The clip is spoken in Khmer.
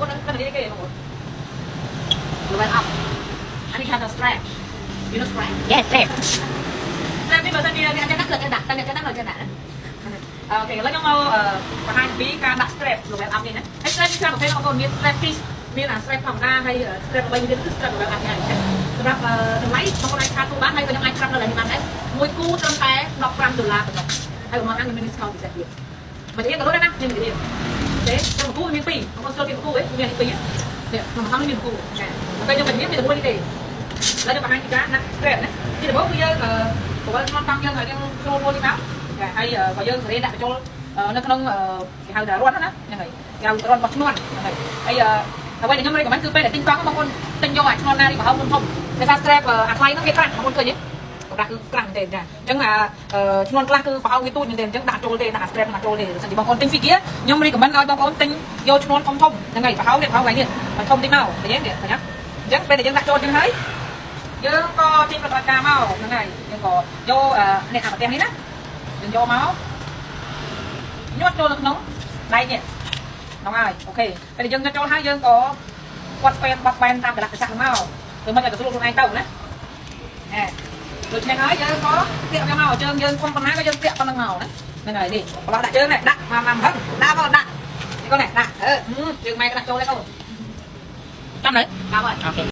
បងដឹងនិយាយគេបងប្អូន level up អានេះគេហៅថា strap, you know strap? Yes, strap. Strap នេះបើសិនជាអ្នកចេះដាក់គឺចេះដាក់តែអ្នកចេះដាក់មិនចេះដាក់ណាOK ឥឡូវខ្ញុំមកបង្ហាញពីការដាក់ strap level up នេះណា។ហើយ strap នេះច្រើនប្រភេទបងប្អូនមាន strap ពីរមានអា strap ធម្មតាហើយ strap ល្បីទៀតគឺ strap level up នេះឯងសម្រាប់តម្លៃបងប្អូនអាច chat ទូបានហើយក៏ខ្ញុំអាចប្រាប់នៅឡើយនេះបានដែរមួយគូត្រឹមតែ15ដុល្លារប៉ុណ្ណោះហើយបងប្អូនខ្ញុំមាន discount ពិសេសទៀតមួយទៀតក៏លុយដែរណាខ្ញុំនិយាយទេខ្ញុំមួយគូមានពីរបងប្អូនស្គាល់ពីមួយគូឯងមានពីរនេះក្នុងហាងមានមួយគូចាតែខ្ញុំមិនមានមានតែមួយនេះទេឥឡូវខ្ញុំបង្ហាញពីការដាក់ strap ណា។ទីដំបូងគឺយើងបវលស្មន់កង់យើងឲ្យយើងស្រួលមួយនេះមកចាហើយក៏យើងសេរីដាក់បញ្ចូលនៅក្នុងគេហៅថារន្ធណាហ្នឹងហើយគេហៅរន្ធរបស់ឈ្នាន់ហ្នឹងហើយហើយអ្វីដែលខ្ញុំ recommend គឺពេលដែលទិញកង់បងប្អូនទិញយកអាឈ្នាន់ណានេះប្រហោងធំដោយសារ strap អាថ្លៃហ្នឹងវាក្រាស់បងប្អូនឃើញទេកម្រាស់គឺក្រាស់មែនទេចាអញ្ចឹងអាឈ្នាន់ខ្លះគឺប្រហោងវាទូចមែនទេអញ្ចឹងដាក់ចូលទេដាក់ strap ដាក់ចូលទេបើសិនជាបងប្អូនទិញ figure ខ្ញុំ recommend ឲ្យបងប្អូនទិញយកឈ្នាន់ធំធំហ្នឹងហើយប្រហោងនេះប្រហោងកន្លែងនេះឲ្យធំតិចមកឃើញទេនេះឃើញទេអញ្ចឹងពេលដែលយើងដាក់ចូលអញ្ចឹងហើយយើងក៏ចេញប្រតិបត្តិការមកហ្នឹងហើយយើងក៏យកនេះអាប្រទេសនេះណាយើងយកមកញាត់ចូលនៅក្នុងដៃនេះហ្នឹងហើយ OK ពេលដែលយើងញាត់ចូលហើយយើងក៏គាត់ស្វែនបត់បែនតាមកលៈទេសៈមកធ្វើមិនឲ្យទៅស្រួលខ្លួនឯងទៅណាហែដូច្នេះហើយយើងក៏ទាក់វាមកជើងយើងធំប៉ុណ្ណាក៏យើងទាក់ប៉ុណ្្នឹងមកណាហ្នឹងហើយនេះប្រឡោះដាក់ជើងនេះដាក់មកមកហឹងដាក់មកដាក់នេះកូននេះដាក់អឺជើងម៉ែក៏ដាក់ចូលដែរកូនចាំនៅ ចាំហើយ។ OK។